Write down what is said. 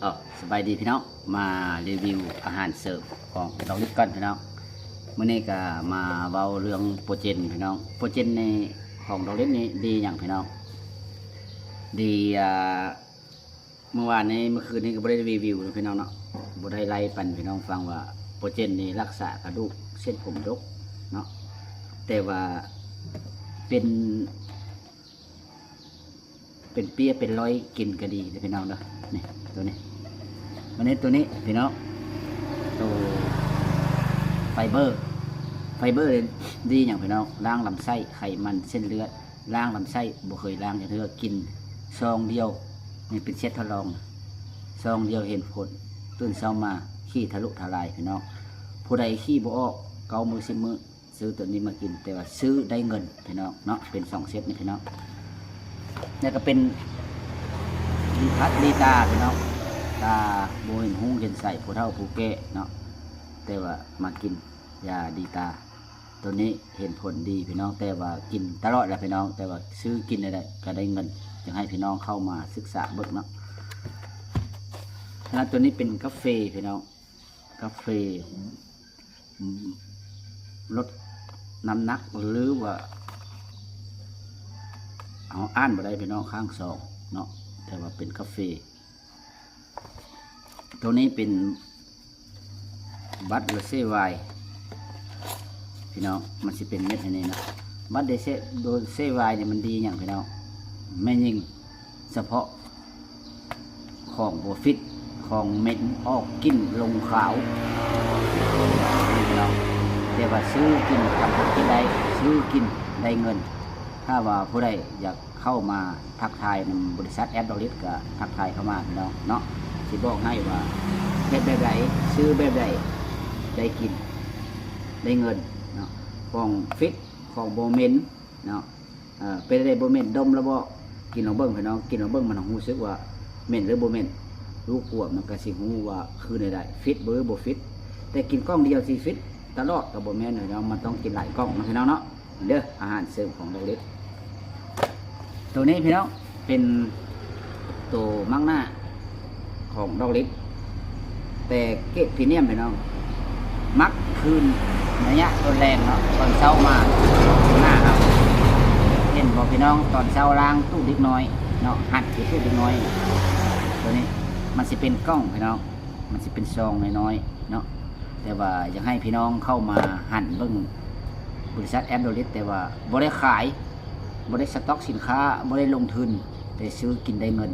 ເອົາ ສະບາຍດີພີ່ນ້ອງ ມາຣີວິວອາຫານເສີມຂອງດອກລິດກ່ອນພີ່ນ້ອງ. ມື້ນີ້ກະມາເວົ້າເລື່ອງໂປຣເຈນພີ່ນ້ອງ. ໂປຣເຈນນີ້ຂອງດອກລິດນີ້ດີຫຍັງພີ່ນ້ອງ? ດີ ອ່າ ມື້ວານນີ້ ມື້ຄືນນີ້ກະບໍ່ໄດ້ຣີວິວເນາະພີ່ນ້ອງເນາະ ບໍ່ໄດ້ໄລ່ປັນພີ່ນ້ອງຟັງວ່າໂປຣເຈນນີ້ລັກສາກະດູກເສັ້ນຜົມດົກເນາະ ແຕ່ວ່າເປັນ ເປັນເປ້ຍເປັນລອຍ ກິນກະດີເດີພີ່ນ້ອງເດີ. ນີ້ ໂຕນີ້ ບາດນີ້ໂຕນີ້ພີ່ນ້ອງ ໂຕໄຟເບີ ໄຟເບີນີ້ດີຫຍັງພີ່ນ້ອງ? ລ້າງລຳໄສ້ ໄຂມັນ ເສັ້ນເລືອດ ລ້າງລຳໄສ້ ບໍ່ເຄີຍລ້າງຈັກເທື່ອ ກິນຊອງດຽວ ນີ້ເປັນເຊັດທົດລອງ ຊອງດຽວເຫັນຜົນ ຕື່ນເຊົ້າມາຂີ້ທະລຸທະລາຍພີ່ນ້ອງ. ຜູ້ໃດຂີ້ບໍ່ອອກ ເກົ້າມື້ ສິບມື້ ຊື້ໂຕນີ້ມາກິນ ແຕ່ວ່າຊື້ໄດ້ເງິນພີ່ນ້ອງເນາະ. ເປັນສອງເຊັດນີ້ພີ່ນ້ອງ ແລ້ວກະເປັນດີຄັດດີຕາພີ່ນ້ອງ ຕາບໍ່ເຫັນຮຸ່ງເຫັນໃສ ຜູ້ເຖົ້າຜູ້ແກ່ເນາະ ແຕ່ວ່າມາກິນຢາດີຕາ ໂຕນີ້ເຫັນຜົນດີພີ່ນ້ອງ ແຕ່ວ່າກິນຕະຫຼອດແຫຼະພີ່ນ້ອງ ແຕ່ວ່າຊື້ກິນໄດ້ ກະໄດ້ເງິນ. ຢາກໃຫ້ພີ່ນ້ອງເຂົ້າມາສຶກສາເບິ່ງເນາະ. ແລ້ວໂຕນີ້ເປັນກາເຟພີ່ນ້ອງ ກາເຟ ລົດນ້ຳໜັກ ຫຼືວ່າ ເຮົາອ່ານບໍ່ໄດ້ພີ່ນ້ອງ ຂ້າງສອງເນາະ ແຕ່ວ່າເປັນກາເຟ. ໂຕນີ້ເປັນບັດໂຣເຊວາຍພີ່ນ້ອງ ມັນຊິເປັນເມັດອັນນີ້ນະ. ບັດໂຣເຊ ໂຣເຊວາຍນີ້ມັນດີຫຍັງພີ່ນ້ອງ? ແມ່ຍິງ ສະເພາະຂອງບໍ່ຟິດ ຂອງເໝັນ ອອກກິ່ນລົງຂາວພີ່ນ້ອງ ແຕ່ວ່າຊື້ກິນ ກຳພັດກິນໄດ້ ຊື້ກິນໄດ້ເງິນ. ຖ້າວ່າຜູ້ໃດຢາກເຂົ້າມາທັກທາຍນຳບໍລິສັດແອດດອລິດ ກະທັກທາຍເຂົ້າມາພີ່ນ້ອງເນາະ ຊິບອກໃຫ້ວ່າເຮັດແບບໃດ ຊື້ແບບໃດ ໄດ້ກິນໄດ້ເງິນເນາະ ຂອງຟິດ ຂອງບໍ່ເໝັນເນາະ. ເອີ ເປັນໃດບໍ່ເໝັນ ດົມແລ້ວບໍ່? ກິນລອງເບິ່ງພີ່ນ້ອງ ກິນລອງເບິ່ງ ມັນຮູ້ສຶກວ່າເໝັນຫຼືບໍ່ເໝັນ ລູກກົວມັນກະຊິຮູ້ວ່າຄືແນວໃດ ຟິດບໍ່ ຫຼືບໍ່ຟິດ. ແຕ່ກິນກ່ອງດຽວຊິຟິດຕະຫຼອດກະບໍ່ແມ່ນພີ່ນ້ອງ ມັນຕ້ອງກິນຫຼາຍກ່ອງເນາະພີ່ນ້ອງເນາະ. ເດີ ອາຫານເສີມຂອງດອກລິດ ໂຕນີ້ພີ່ນ້ອງ ເປັນໂຕໝາກໜ້າຂອງດອກລິດ ແຕ່ເກຣດພຣີມຽມພີ່ນ້ອງ ໝັກຄືນໄລຍະຕອນແລງເນາະ ຕອນເຊົ້າມາໜ້າເຮົາ ເຫັນບໍ່ພີ່ນ້ອງ? ຕອນເຊົ້າລ້າງຕູດເດັກນ້ອຍເນາະ ຫັດຢູ່ຕູດເດັກນ້ອຍ ໂຕນີ້ມັນຊິເປັນກ່ອງພີ່ນ້ອງ ມັນຊິເປັນຊອງນ້ອຍໆເນາະ. ແຕ່ວ່າຢາກໃຫ້ພີ່ນ້ອງເຂົ້າມາຫັນເບິ່ງບໍລິສັດແອດດອລິດ ແຕ່ວ່າບໍ່ໄດ້ຂາຍ ບໍ່ໄດ້ສະຕັອກສິນຄ້າ ບໍ່ໄດ້ລົງທຶນ ແຕ່ຊື້ກິນໄດ້ເງິນ.